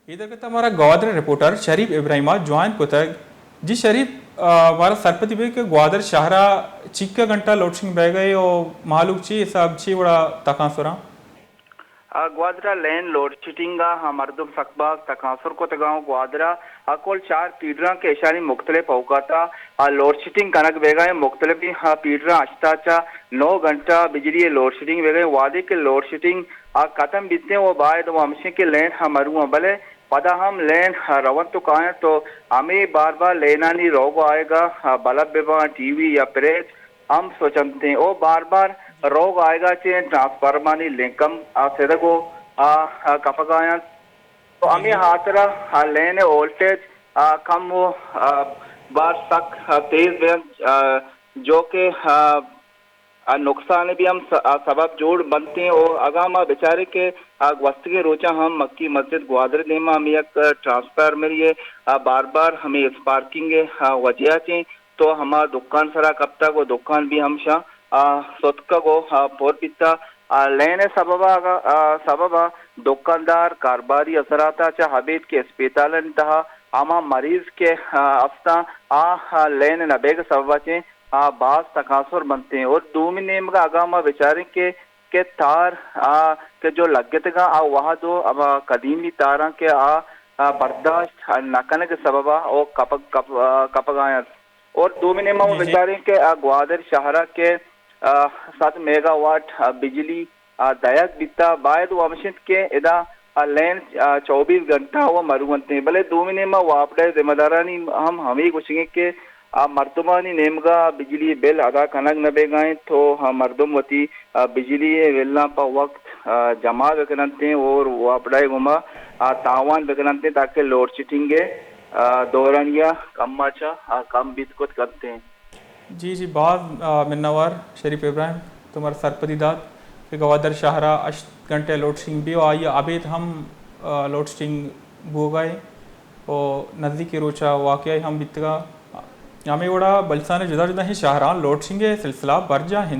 اے درگت ءَ مارا گوادر ءِ رپورٹر شریف ابراہیم ءَ جوائن کتگ۔ جی شریف، آ، مارا سرپدی بے کہ گوادر شہر ءَ چیکہ گھنٹہ لوڈشنگ بیگ ءَ اے ءُ مہلوک چی حساب چی وڑا تکانسراں؟ آ، گوادر ءَ لین لوڈشیڈنگ ءَ، آ، مردم سک باز تکانسر کتگ ءُ گوادر ءَ، آ، کل چار پیڈراں کہ ایشانی مختلف اوقات ءَ، آ، لوڈشیڈنگ کنگ بیگ ءَ ایں۔ مختلفیں، آ، پیڈراں ہشت ءَ چہ نو گھنٹہ بجلی ءِ لوڈشیڈنگ بیگ ءَ ایں۔ وہدے کہ لوڈشیڈنگ، آ، ختم بیت ایں ءُ باید ءُ ہمشیں کہ لین، آ، مرو ایں، بلے پدا ہم لین، آ، رونت ءُ کاینت ءُ ہمے بار بار لینانی روگ ءُ آیگ ءَ، آ، بلب بہ باں، ٹی وی یا پریج، ہم سوچنتیں او بار بار روگ آیگا چہ ٹرانسفارمانی لنک ہم آ سدگ و آ، آ، کپگا انت۔ تو ہمے ہاترا آ لین وولٹیج آ کم و آ بار سک آ تیز بینت، آ، جو کہ آ، آ نقصان بھی ہم س-، آ سبب جوڑ بنتیں۔ او اگاں ما بچاریں کہ آ گوستگیں روچاں ہم مکی مسجد گوادر دیما ہمیں یک ٹرانسفارمری آ بار بار ہمیں اسپارکنگ آ وجہ چیں تو ہما دکان سرا کپتگ و دکان بھی ہمشاں، آ، ستکگ و، آ، پر بیتا۔ آ، لین ء سببا اگاں، آ، سببا دکاندار کارباری اثراتا چہ ابید کہ اسپیتالانی تہا ہما مریض کہ، آ، استاں، آ، آ، لین نبیگ سببا چہ، آ، باز تکانسر بنتیں۔ اور دومی نیمگا اگاں ما بچاریں کہ کہ تار، آ، کہ جو لگتگاں، آ وہد و ہما قدیمی تاراں کہ آ، آ، برداشت نہ کنگ سببا او کپگ، کپ-، آ، کپگا انت۔ اور دومی نیما ما جی، جی۔ بچاریں کہ آ گوادر شہرا کہ، آ، صد میگا واٹ، آ، بجلی، آ، دئیگ بیتا، باید و ہمشنت کہ ادا آ لین، آ، چوبیس گھنٹہ و مرو انت۔ بلے دومی نیما واپڈا ذمہ دارانی ہم ہمے گوشگیں کہ آ مردمانی نیمگا بجلی بل ادا کنگ نہ بیگا انت تو آ مردم وتی، آ، بجلی بلاں پہ وقت، آ، جمع بکننت اور واپڈا گوما، آ، تاوان بکننت تاکہ لوڈ شیڈنگ، آ، دورانیا کم چا، آ، کم بیت کت کنت۔ جی، جی، باز، آ، منوار شریف ابراہیم، تو مارا سرپدی دات کہ گوادر شہرا ہشت گھنٹے لوڈ شیڈنگ بی و آئی ابید ہم، آ، لوڈ شیڈنگ بوگا ہے۔ و نزیکی روچا واقعہ ہم بیتگا۔ ہمے وڑا بلوچستان جدا جدا ہیں شہراں لوڈ شیڈنگ سلسلہ برجا ہیں۔